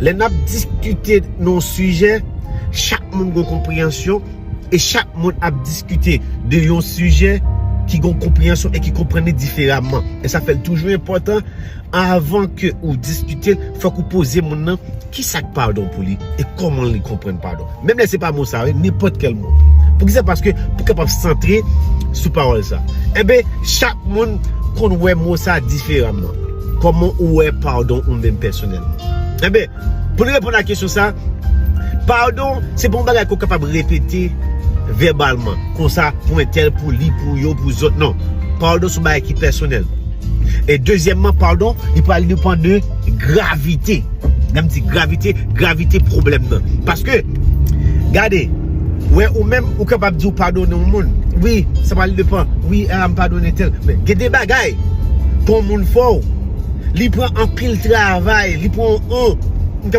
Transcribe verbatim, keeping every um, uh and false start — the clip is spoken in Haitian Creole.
Lè n ap diskite nan yon sijè, chak moun gen yon konpreyansyon e chak moun ap diskite de yon sijè ki gen yon konpreyansyon e ki konprann li diferaman. E sa fè l toujou enpòtan, anvan ke ou diskite l, fòk ou poze moun nan ki sa k padon pou li e kòman li konprann padon. Menm lè se pa mo sa, wi, nenpòt kèl mo. Poukisa? Paske pou kapab santre sou pawòl sa. Enben, chak moun konn wè mo sa diferaman. Kòman ou wè padon ou menm pèsonèlman? Enben, pou nou reponn a kesyon sa, padon, se pa yon bagay ke w kapab repete vèbalman, konsa, pou entèl, pou li, pou yo, pou zòt, non. Padon se yon bagay ki pèsonèl. E dezyèmman, padon, li pral depann de gravite. Lè m di gravite, gravite pwoblèm nan. Paske, gade, wè, ou menm, ou kapab di w padone yon moun. Wi, sa pral depann. Wi, a, m padone tèl. Men gen de bagay, pou yon moun fè w, li pran anpil travay, li pran yon,